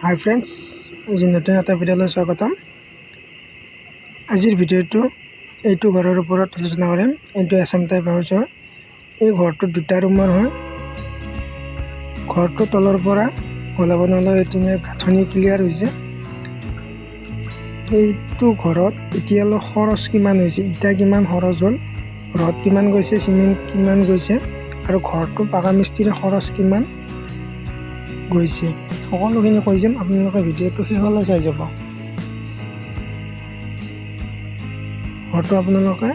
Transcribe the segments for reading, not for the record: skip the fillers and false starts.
হাই friends, আজি নতুন এটা ভিডিঅ'লৈ স্বাগতম। আজিৰ ভিডিঅ'টো এইটো ঘৰৰ ওপৰত আলোচনা কৰিম। এইটো এছাম টাইপ হাউচ হয়। এই ঘৰটো দুটা ৰুমৰ হয়। ঘৰটো তলৰ পৰা গলাবনলৈ এইপিনে গাঁথনি ক্লিয়াৰ হৈছে। এইটো ঘৰত এতিয়ালৈ খৰচ কিমান হৈছে, ইটা কিমান খৰচ হ'ল, ৰড কিমান গৈছে, চিমেণ্ট কিমান গৈছে আৰু ঘৰটো পাকা মিস্ত্ৰীৰ খৰচ কিমান গৈছে, সকলোখিনি কৈ যাম। আপোনালোকে ভিডিঅ'টো শেষলৈ চাই যাব। ঘৰটো আপোনালোকে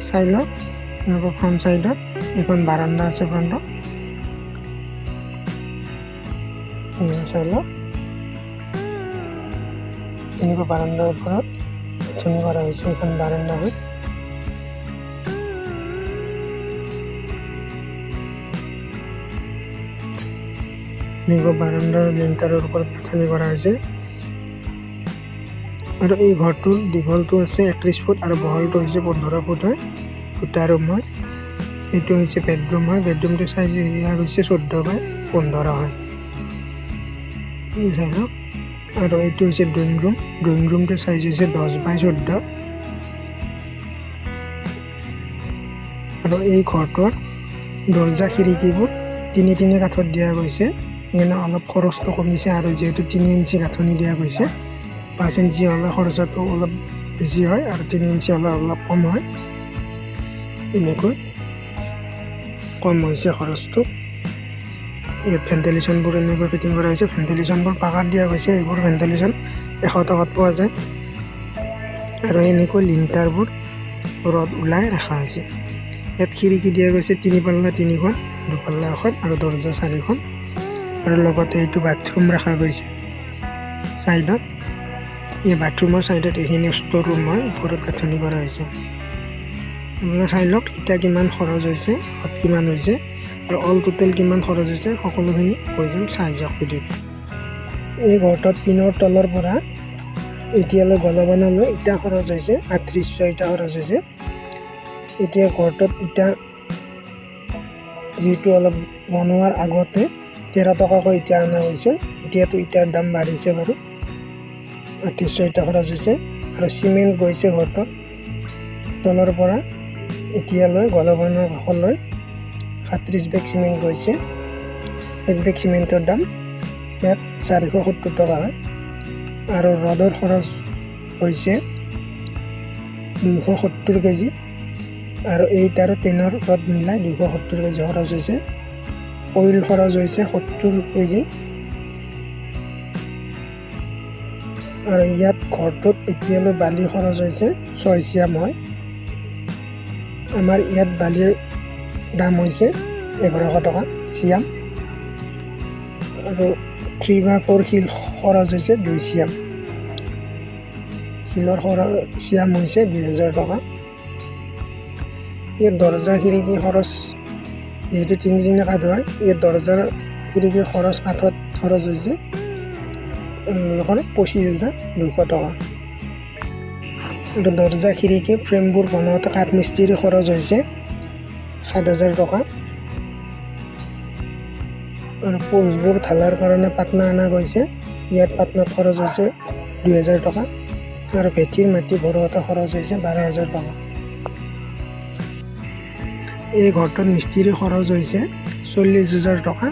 চাই লওক। এনেকুৱা ফ্ৰণ্ট চাইডত এখন বাৰাণ্ডা আছে, ফ্ৰণ্টত চাই লওক। এনেকুৱা বাৰাণ্ডাৰ ওপৰত গাঁথনি কৰা হৈছে। এইখন বাৰাণ্ডা হয়। এনেকুৱা বাৰাণ্ডাৰ লিণ্টাৰৰ ওপৰত গাঁথনি কৰা হৈছে। আৰু এই ঘৰটোৰ দীঘলটো আছে 31 ফুট আৰু বহলটো হৈছে 15 ফুট হয়। দুটা ৰুম হয়। এইটো হৈছে বেডৰুম হয়। বেডৰুমটোৰ চাইজ দিয়া গৈছে 14 বাই 15 হয়। চাই লওক। আৰু এইটো হৈছে ড্ৰয়িং ৰুম। ড্ৰয়িং ৰুমটোৰ চাইজ হৈছে 10 বাই 14। আৰু এই ঘৰটোৰ দৰ্জা খিৰিকীবোৰ তিনি তিনি কাঠত দিয়া গৈছে, সেইকাৰণে অলপ খৰচটো কমিছে। আৰু যিহেতু 3 ইঞ্চি গাঁথনি দিয়া গৈছে, 5 ইঞ্চি হ'লে খৰচটো অলপ বেছি হয় আৰু 3 ইঞ্চি হ'লে অলপ কম হয়। এনেকৈ কম হৈছে খৰচটো। ইয়াত ভেণ্টিলেশ্যনবোৰ এনেকৈ ফিটিং কৰা হৈছে। ভেণ্টিলেশ্যনবোৰ পাকাত দিয়া গৈছে। এইবোৰ ভেণ্টিলেশ্যন 100 টকাত পোৱা যায়। আৰু এনেকৈ লিণ্টাৰবোৰ ৰড ওলাই ৰখা হৈছে। ইয়াত খিৰিকী দিয়া গৈছে 3 পাল্লা 3খন, দুপাল্লা এখন আৰু দৰ্জা 4খন। আৰু লগতে এইটো বাথৰুম ৰখা গৈছে চাইডত। এই বাথৰুমৰ চাইডত এইখিনি ষ্ট'ৰ ৰুম হয়, ওপৰত গাঁথনি কৰা হৈছে। আপোনালোকে চাই লওক ইটা কিমান খৰচ হৈছে, ৰড কিমান হৈছে আৰু অল টোটেল কিমান খৰচ হৈছে, সকলোখিনি কৈ যাম, চাই যাওক ভিডিঅ'টো। এই ঘৰটোত পিনৰ তলৰ পৰা এতিয়ালৈ গলবনালৈ ইটা খৰচ হৈছে 3800 ইটা খৰচ হৈছে। এতিয়া ঘৰটোত ইটা যিহেতু অলপ বনোৱাৰ আগতে 13 টকাকৈ ইটা অনা হৈছে, এতিয়াতো ইটাৰ দাম বাঢ়িছে বাৰু। 3800 ইটা খৰচ হৈছে। আৰু চিমেণ্ট গৈছে ঘৰটোত তলৰ পৰা এতিয়ালৈ গলবনৰ কাষলৈ 37 বেগ চিমেণ্ট গৈছে। এক বেগ চিমেণ্টৰ দাম ইয়াত 470 টকা হয়। আৰু ৰডৰ খৰচ হৈছে 270 কেজি আৰু 8 আৰু 10ৰ ৰড মিলাই 270 কেজি খৰচ হৈছে। অইল খৰচ হৈছে 70 কেজি। আৰু ইয়াত ঘৰটোত এতিয়ালৈ বালি খৰচ হৈছে 6 চিয়াম হয়। আমাৰ ইয়াত বালিৰ দাম হৈছে 1100 টকা চিয়াম। আৰু 3 বা 4 শিল খৰচ হৈছে 2 চিয়াম। শিলৰ খৰচ চিয়াম হৈছে 2000 টকা। ইয়াত দৰ্জা খিৰিকী খৰচ যিহেতু 3 তিনি কাঠ হয়, ইয়াত দৰ্জাৰ খিৰিকী খৰচ কাঠত খৰচ হৈছে 25,200 টকা। আৰু দৰ্জা খিৰিকী ফ্ৰেমবোৰ বনাওঁতে কাঠ মিস্ত্ৰীৰ খৰচ হৈছে 7,000 টকা। আৰু পোষ্টবোৰ ঢালাৰ কাৰণে পাটনা অনা গৈছে, ইয়াত পাটনাত খৰচ হৈছে 2,000 টকা। আৰু ভেটিৰ মাটি ভৰোৱাতে খৰচ হৈছে 12,000 টকা। এই ঘৰটোত মিস্ত্ৰীৰ খৰচ হৈছে 40,000 টকা।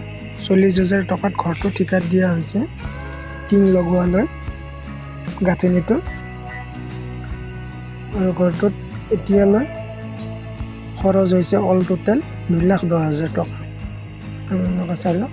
40,000 টকাত ঘৰটো ঠিকাত দিয়া হৈছে টিং লগোৱালৈ গাঁথনিটো। আৰু ঘৰটোত এতিয়ালৈ খৰচ হৈছে অল টোটেল 2,10,000 টকা। আপোনালোকে চাই লওক।